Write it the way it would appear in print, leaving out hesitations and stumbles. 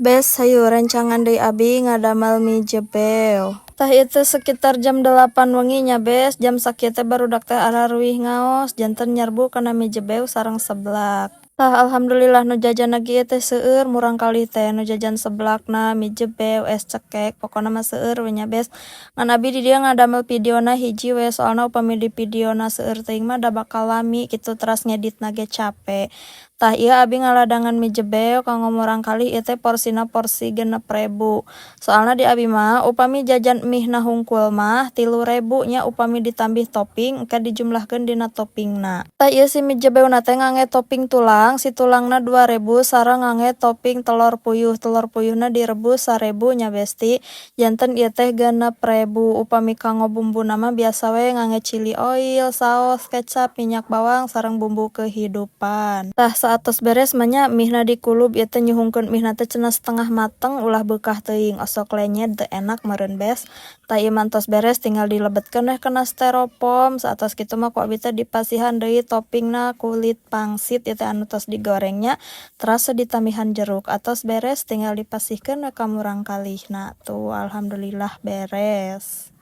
Bes, hayu rencangan deui abi ngadamel mie jebew. Tah, ieu teh sekitar jam 8 wengi nya, Bes, jam sakieu teh barudak teh araruih ngaos, janten nyerbu kana mie jebew sareng seblak. Tah, alhamdulillah nu jajan ge ieu teh seueur, murangkalih teh nu jajan seblakna, mie jebew, es cekek, pokona mah seueur we nya, Bes. Ngan abi di dieu ngadamel videona hiji we, soalna upami di videona seueur teuing mah da bakal lami kitu, teras ngeditna ge cape. Tah, ieu abi ngaladangan mie jebew kanggo murangkalih, ieu teh porsina porsi 6.000. Soalna di abi mah upami jajan mie na hungkul mah 3.000 nya, upami ditambih topping engke dijumlahkeun dina toppingna. Tah, ieu si mie jebewna teh ngangge topping tulang, si tulangna 2.000 sareng ngangge topping telur puyuh, telur puyuhna direbus 1.000 nya, Besti. Janten ieu teh 6.000. Upami kanggo bumbuna mah biasa we ngangge chili oil, saos, kecap, minyak bawang, sareng bumbu kehidupan. Tah, saatos beres mah nya mie na dikulub. Ieu teh nyuhungkeun mie na teh cenah setengah mateng, ulah beukah teuing, osok lenyet teu enak meureun, Bes. Tah, ieu mah entos beres, tinggal dilebetkeun we kana styrofoam. Saatos kitu mah ku abi teh dipasihan deui toppingna kulit pangsit ieu teh anu tos digoreng nya, teras ditambihan jeruk. Atos beres, tinggal dipasihkeun we ka murangkalihna. Tuh, alhamdulillah beres.